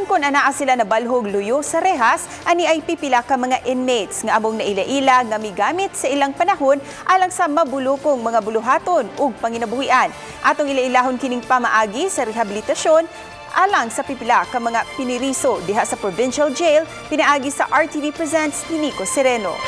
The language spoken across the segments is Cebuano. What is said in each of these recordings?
Bisan kon anaa sila nabalhog luyo sa rehas, ani ay pipila ka mga inmates nga among naila-ila nga migamit sa ilang panahon alang sa mabulukong mga buluhaton ug panginabuhian. Atong ila-ilahon kining pamaagi sa rehabilitasyon alang sa pipila ka mga piniriso diha sa Provincial Jail, pinaagi sa RTV Presents ni Nico Sereno.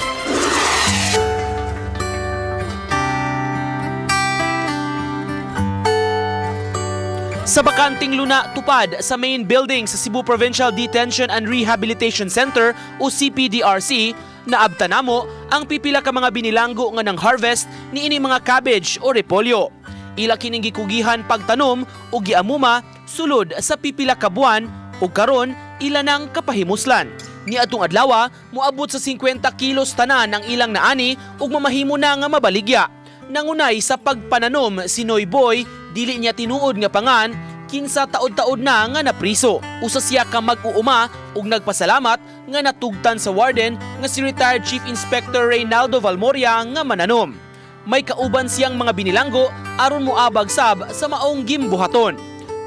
Sa bakanting luna tupad sa main building sa Cebu Provincial Detention and Rehabilitation Center o CPDRC, naabta namo ang pipila ka mga binilanggo nga nang harvest niini mga cabbage o repolyo. Ila kining gikugihan pagtanom o giamuma sulod sa pipila ka buwan ug karon ila nang kapahimuslan. Niadtong adlaw moabot sa 50 kilos tanan ang ilang naani ug mamahimo na nga mabaligya. Nangunay sa pagpananom si Noy Boy, dili niya tinuod nga pangan kinsa taod-taod na nga napriso. Usa siya ka mag-uuma ug nagpasalamat nga natugtan sa warden nga si retired Chief Inspector Reynaldo Valmoria nga mananom. May kauban siyang mga binilanggo aron moabag sab sa maong gimbuhaton.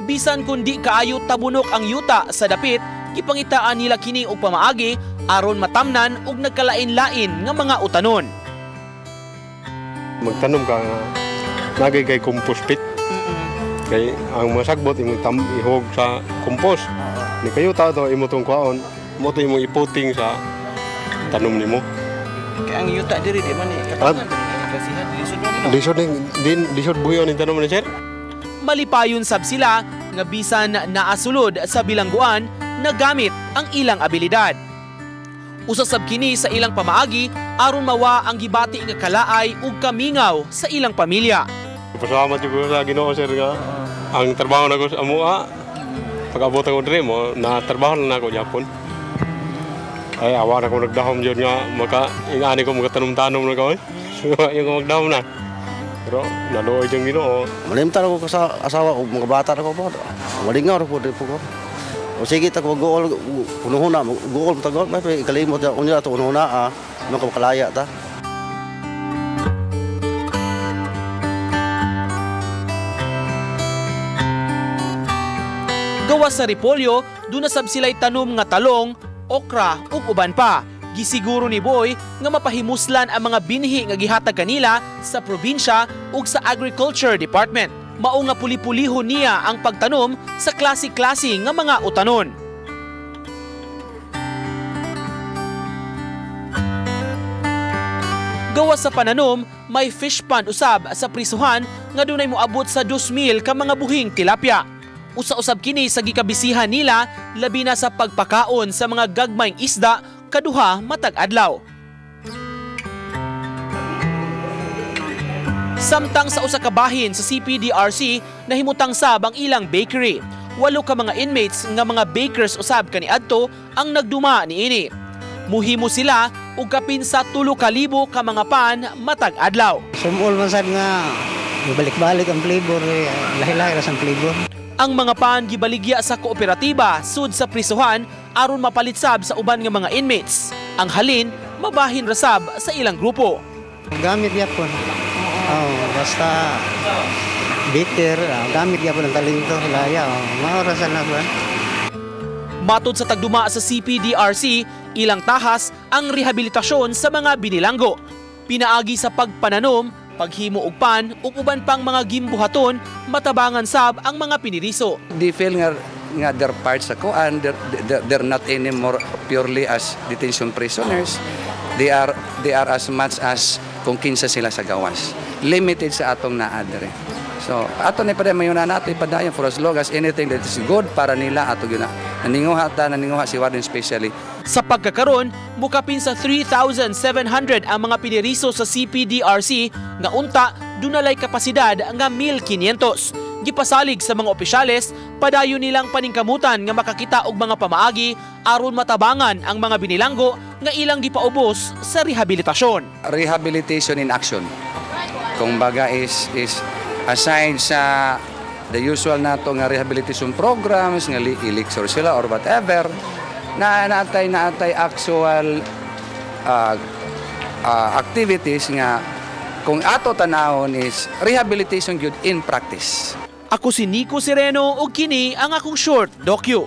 Bisan kun di kaayo tabunok ang yuta sa dapit, gipangitaan nila kini og pamaagi aron matamnan og nagkalain-lain nga mga utanon. Magtanom ka nga nagay kay compost pit. Kay ang mga sagbot imong ihog sa compost. Ni kayo ta to imo tong kwaon, mo to imong iputing sa tanom nimo. Kay ang yuta diri di man ni katangan klasihan lisod man ni. Lisod ni din lisod buhion ni tanom ni sir. Malipayon sab sila nga bisan naasulod sa bilangguan nagamit ang ilang abilidad. Usa sab kini sa ilang pamaagi aron mawa ang gibati nga kalaay ug kamingaw sa ilang pamilya. Pasalamat jud ko sa Ginoo sir nga ang trabaho nako sa amoa. Pag-abot ako diri mo na trabaho na nako gyapon. Ay awa na ko nagdahom jud nga maka ingani ko magtanom-tanom na ko. Yung ko magdahom na. Pero naluoy jud Ginoo. Malimtan ako sa asawa ug mga bata ko po. Malingaw ra po diri po ko. O sige ta ko gool punuhona gool tagol may ikalimot ya unya ato unuhona no kalaya ta. Gawas sa repolyo, duna sab sila'y tanom nga talong, okra ug uban pa. Gisiguro ni Boy nga mapahimuslan ang mga binhi nga gihatag kanila sa probinsya ug sa Agriculture Department. Mao nga puli-pulihon niya ang pagtanom sa klase-klase nga mga utanon. Gawas sa pananom, may fish pond usab sa prisuhan nga dunay moabot sa 2,000 ka mga buhing tilapia. Usa-usab kini sa gikabisihan nila labi na sa pagpakaon sa mga gagmayng isda kaduha matag adlaw. Samtang sa usa ka bahin sa CPDRC nahimutang sab ang ilang bakery. 8 ka mga inmates nga mga bakers usab kaniadto ang nagduma niini. Muhimo sila og kapin sa 3,000 ka mga pan matag adlaw. Sumol man sad nga balik-balik ang flavor, lahi-lahi ra sa flavor. Ang mga pan gibaligya sa kooperatiba sud sa prisuhan aron mapalit sab sa uban nga mga inmates. Ang halin mabahin ra sab sa ilang grupo. Gamit gyapon. Oh, basta bitter, gamit gyapon ang talento, laya, mao ra sa na. Matod sa tagduma sa CPDRC, ilang tahas ang rehabilitasyon sa mga binilanggo. Pinaagi sa pagpananom, paghimo og pan ug uban pang mga gimbuhaton, matabangan sab ang mga piniriso. They feel nga they're part sa kuan, they're not anymore purely as detention prisoners. They are as much as kung kinsa sila sa gawas. Limited sa atong naa diri. So ato ni padayon mayon na nato ipadayon for as long as anything that is good para nila ato gyud na. Naninguha ta, naninguha si warden especially. Sa pagkakaron, mukapin sa 3,700 ang mga piniriso sa CPDRC nga unta dunalay kapasidad nga 1,500. Gipasalig sa mga opisyales, padayon nilang paningkamutan nga makakita og mga pamaagi aron matabangan ang mga binilanggo nga ilang gipaubos sa rehabilitasyon. Rehabilitation in action. Kung baga is aside sa the usual nato nga rehabilitation programs, nga i-lecture sila or whatever, na naatay actual activities nga kung ato tanawon is rehabilitation gyud in practice. Ako si Nico Sereno ug kini ang akong short docu.